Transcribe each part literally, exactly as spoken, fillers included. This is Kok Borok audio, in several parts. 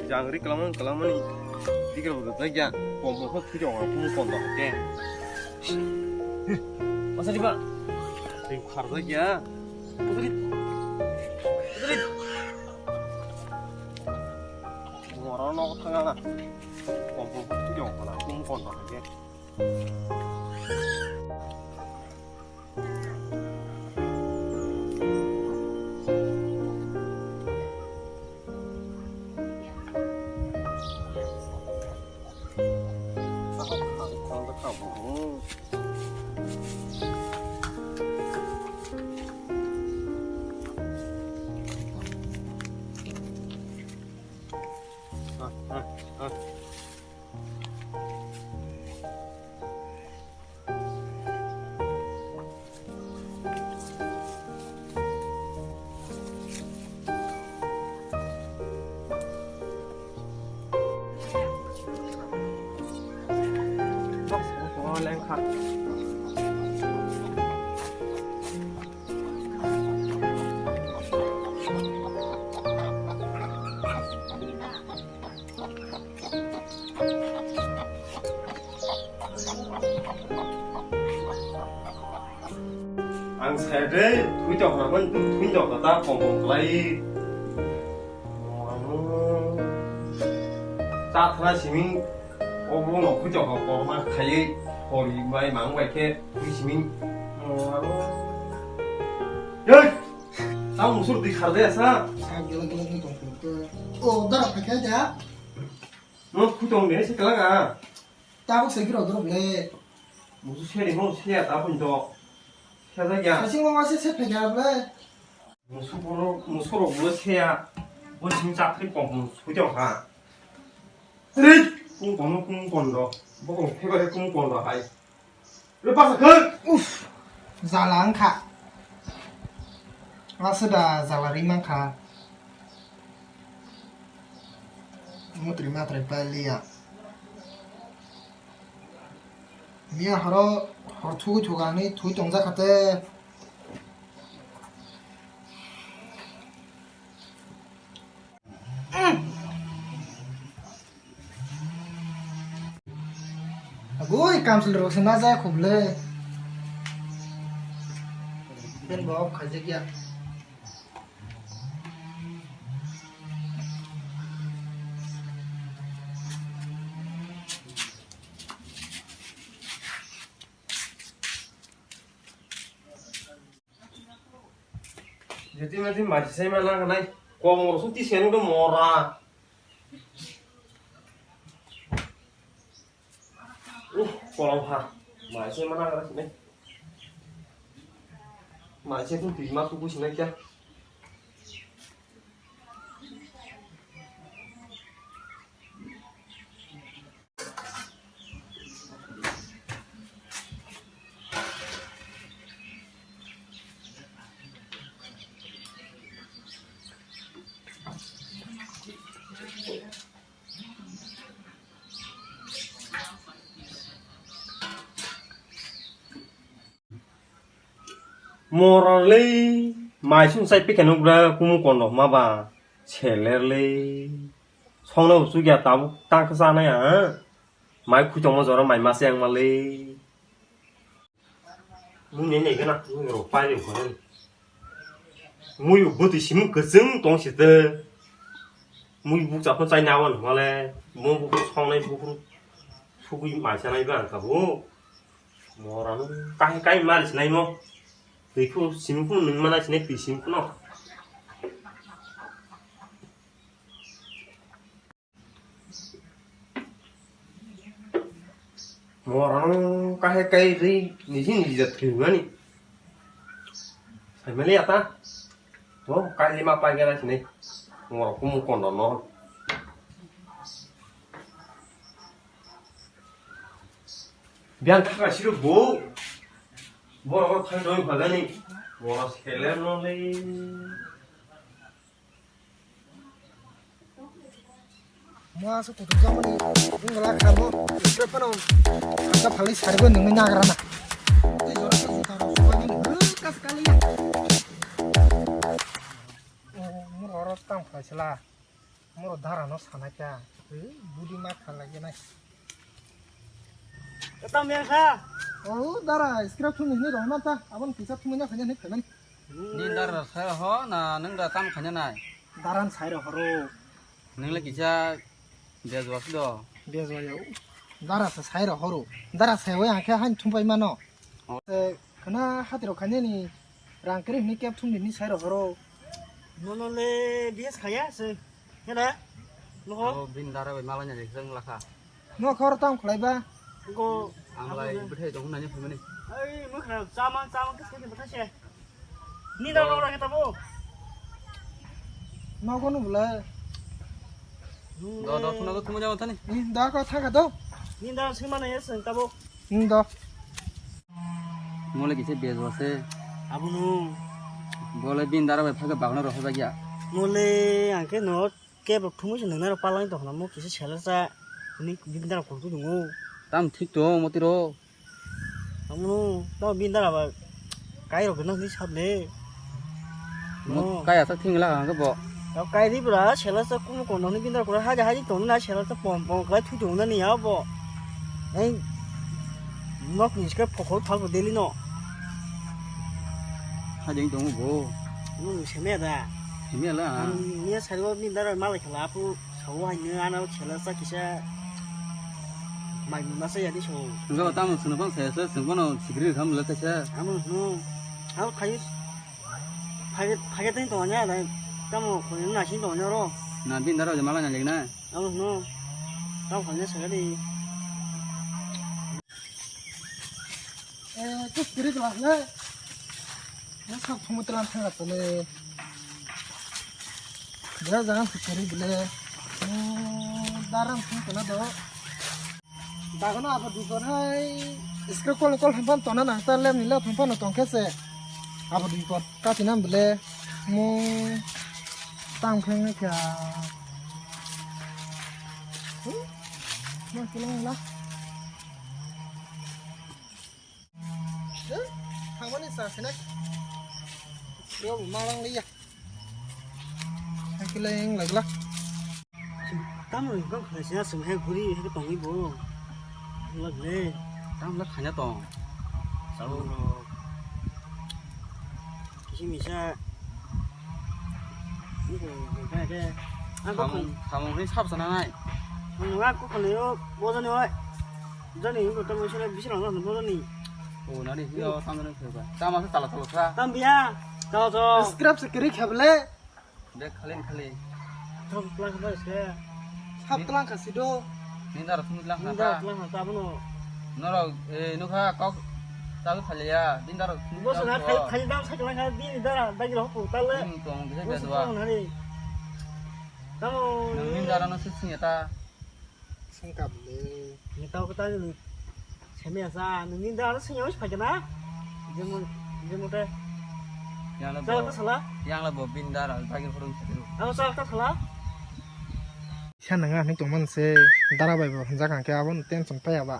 Jangri kalamani kalamani. Dikir bo dajak ya. Pom pom kho thujo ang kumu pom dok ke. Masa di ba? Ding kharjak ya. Masa di. Masa di. Moro no thanga na. Pom pom kho thujo ang kumu pom dok ke. Ang sai de, thui tok na ban, thui tok ta pom pom klai. Anu, ta thana simi, o bu no thui tok ko ma khai, hori bai mang bai ke, thui simi. Anu. Yoi! Tamo musur di khar de sa. Sa gila gila ni tong tong. O, dara pakai da. No khutong de se kala ga. Tabuk se giro doro ble. Musu se de mo se ya ta pun do. Sa da ya. Sa sing mo se se pakai ble. Musu boro musu ro ble se ya. Bo sing chak tri pom pom su jo ha. Rit. Kung pom kung pom do. Bo kung phe ba kung pom do hai. Uff, jala wngkha. Aswk da jala ri mankha. Mutri matri pailiya. Miya horo hor thugwi thuga hinwi thwi tongjakha te. Agoi, kamchwlwi rok se ma jaya khuble. Ben bo off khaijak ya. Jyoti mati mati sai ma nang nai. Komor suti senu do mora. Uh, kolom ha. Mai sai ma nang nai. Mai sai tu tui ma tu kusi nai kya. Moralei, mai sung sai pikha nukra kumu kondo ma ba selerlei. Songno usuk ya tabuk tang khe chanai ang. Mai khutongma jora mai mase ang malei. Mui nei nei gana, mui rok pai rok gana. Mui bwtwi simung kwchwng tong site. Mui bukcha phano chai nawan hwnkhe, mo buphuru songnai buphuru sugwi mai chanai ba ang kha bo. Morano kahai kai mari sinai mo. Twi phuru simung phuru nung mana sinai twi simung phuru. Morano kahai kai ri niji niji jat thwimani. Saimali ata. To kai lima pai gana sini. Moro kumu kondo no. Biang kaka siru bo. Boro ko thai doi bagani. Moro seler no le. Mo aswk kutuk jakmani wngla kha bo. Tei phano sakha phalwi saribo nungwi nagra na. Tei jora khe juta rok subaimani hwnkhe kaliya. Tang phaisla. Moro dara no sanai kha. Budi ma kha lagi nai. Tang yang kha. Oh, dara, scrap thumni hini rohna ta. Abon kisa thumni na khanya ni phaimani. Ni dara sai ho na nang da tam khanya nai. Daran sai ro horo. Nang le kisa bejwa si do. Bejwa yo. Dara sa sai ro horo. Dara sai wai ang khe han thum pai mano. Oh. Khana hati ro khanya ni rang kri hini kep thumni ni sai ro horo. Nono le bias khaya se. Hena? Noho? Oh, bin dara bai malanya jeng lakha. No khor tam khlai ba. Go. Ang lai bithai dong nani phaimani. Ai, mo khra chama chama kis kis bata se. Ni da lo ra kita bo. No go no bula. Do do thuna do thuma jawa thani. Ni da ko thaga do. Ni da sima na yes ta bo. Ni da. Mole kise bejwa se. Abunu. Bole bin dara bai phage bagno rohor bagya. Mole angke no. Kebok thumui se nang naro palang tong khna mo kisa seler cha ni bindara kultu dungo. Tam thik to motiro. Amunu to bindara ba kai rok na ni sable. Mo kaya sa thing la ang bo. To kai ri bra seler cha kumo kono ni bindara kura haja haji tong na seler cha pom pom kai thu tong na ni ya bo. Ei nok ni ska phokol phal bo deli no. Hajeng tongo bo. Nung seme da. Seme la. Ang niya sari bo bindara malai khala apu sawo hai niya ana chela sa kisa. Mai masa ya di so. Enggak tamu sunu bang saya saya sunu bang sikri kam la kasa. Amu nu. Amu khai. Khai khai teng to nya dai. Tamu ko na sin to nya ro. Na bindara je malai na legna. Amu nu. Tamu khai sa di. Eh, tu kiri kelas le. Ya, sab thumut lan thang atole. Dia jangan sekali bile. Oh, daram thang kena do. Dagono abo dukor hai. Iskre kol kol hampan tona nang ta lem nila hampan tong kese. Abo dukor. Kati nam bile. Mo tang pheng kya. Hmm? Ma kilang la. Thangmani sa sinai. Yo malang liya. Hakileng lagla. Tamo kok khaisina sung hai guri hai tongwi bo. Lagle. Tam la khanya tong. Sao. Kisi misa. Samung, samung ni sab sana nai. Samung aku kali yo, bojani oi. Jani ko tamo sila bisi lang bojani. Oh, nani hiyo tamani kheba. Tama se tala tala sa. Tam biya. Tala to. Scrap se kiri kheble. Dek khalin khali. Thok tlang kha se. Sab tlang kha sido. Nindar thung tlang kha. Nindar tlang kha abono. Norok, eh, nukha kok talu khaliya. Nindar thung. Bo sana khai khai dam sai tlang kha di nindar dagi rok ko tale. Ning tong de de dua. Tamo. Nindar no sing ya ta. Sengkam le. Ni tau kata ni semi asa ni ninda aro sengya wis phakena. Jemon jemon te. Yang le bo. Sala ta sala. Yang le bo bindar al bagir khurung sadu. Aro sala ta sala. Kisa nanga ni tongman se dara bai bo hanjak angke abon tension paya ba.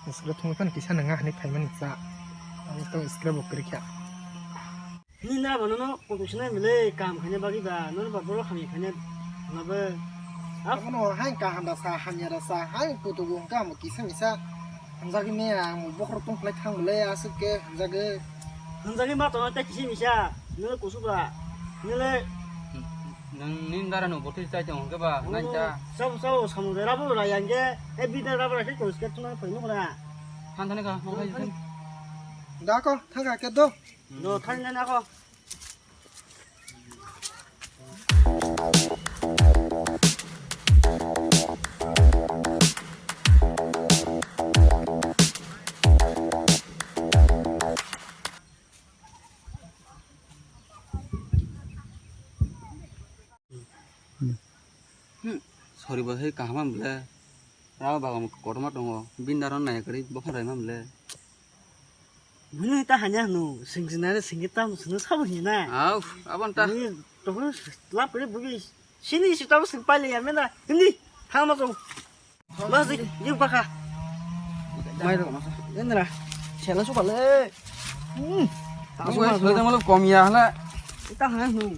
Skro thung kan kisa nanga ni phaimani cha. Abon to skro bo krikya. Nini na ba nono kutuk sinai mile kam khaina bagwi ba nono ba borok hamya khaina hwnaba. Abono hai kaham da sa hamya da sa hai kutuk wng ka mo kisa misa. Hamjagwi me ang bokhorok tong khlai thang bwle aswk khe hamjagwi. Hamjagwi ma tongna tei kisa misa nile kusuk ba nile. Nwng nini dara no bwtwi chai tong hwnkhe ba nai ta. Sabo sabo samung de rabo ra yang ge e bida rabo ra khe koske tuna phai nuk ra. Than thani kha. Da ko thang kha ke do. No, thani na ako. Hmm, sorry bo, hai kaham bwle. Rama bagam kotorma tongo, bini dara nai kwrwi bokhorok raima bwle. Bini ta hanya hwno, swng jinare swngwi tamo swngno sabo hina. Au, abon ta. Bini tokno lap kwrwi bugi sini si tamo swng paile ya mena. Hindi, thangma tong. Mas di, yung baka. Mai ro. Indra, sela suka le. Hmm. Tamo suka le. Kom ya hala. Ta hanya hwno.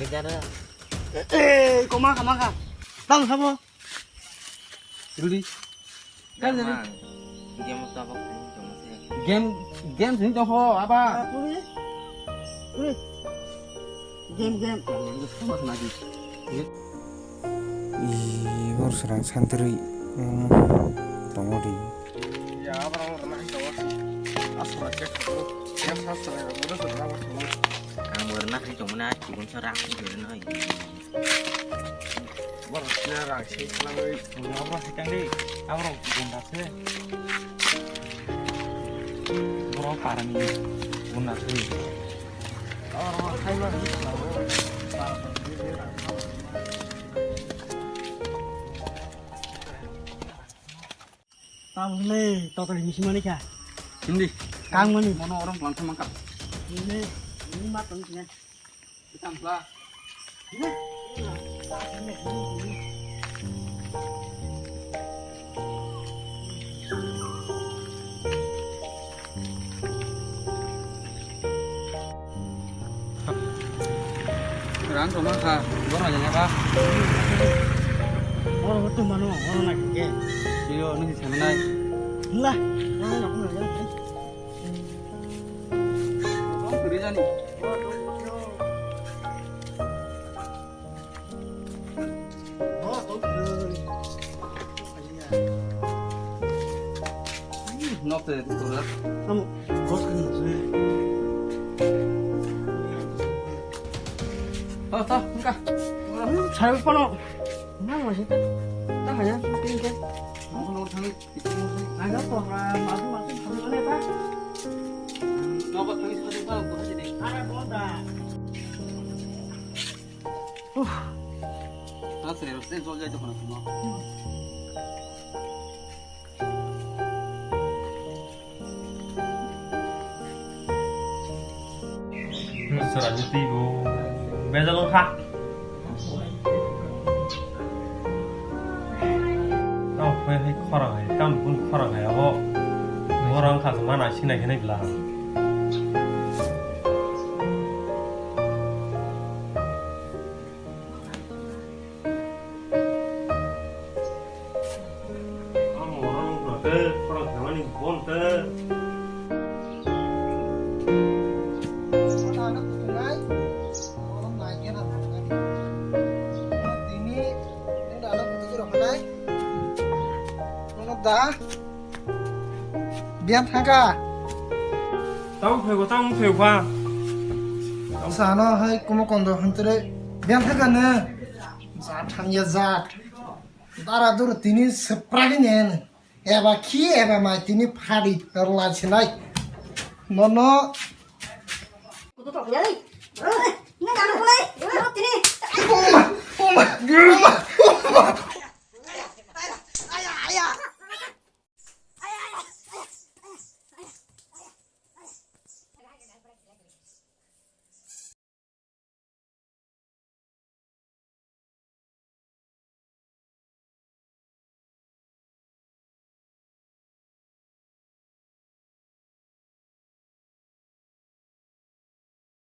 Lagi jara. Eh, kok mangkha, mangkha? Tang sabo. Rudi. Kan jadi. Game tabok tong se. Game, game sini tong ho, apa? Apa ni? Ui. Game, game. Sama sama di. Ih, bor serang santri. Hmm, tongo di. Ya, apa orang orang itu? Asal cek. Yang sastra yang mana sudah apa? Ang warna kan cuma nak, cuma serak gitu, no. Borok sina rang se khwlangwi. Borok se tang di. Aborok gunda se. Borok parani gunda se. Oro khaima. Tabuk le totali misimani kha. Hindi. Kang mani. Mono orang pelan sama kak. Ini, ini mat tong sini. Rang roma kha, borok ya ba. Oro hotu mano, oro na ke. Iyo, nasi sanai. Lah, oro na. Rijani. Nok te tu la. Amo, kos kan tu. Oh, ta, engka. Saya pano. Nang masih tu. Tamo ya, tamo ya. Nogo thangwi, nogo thangwi. Ang nogo thangwi, nogo thangwi. Uff. Asre, asre, jol jai tongkha na. Sora ni twi bo bejal wngkha. Tamo phai hai khorang hai, tamo bun khorang hai abo. Borok wngkha se mana sinai khe nai bla. Ang orang berarti orang kawani bonte. Tini, ini ada kutu rok nai. Kono da. Biyan thangka. Tamo phego, tamo phego ba. Sano hai kumo kondo hantere. Biyan thangka ne. Jat thangya jat. Dara dur tini sepragi nen. Eba khi eba mai tini phadi rwla sinai. Nono. Kutu tok nyali. Nang anu kulai. Tini. Uma, uma, uma, uma.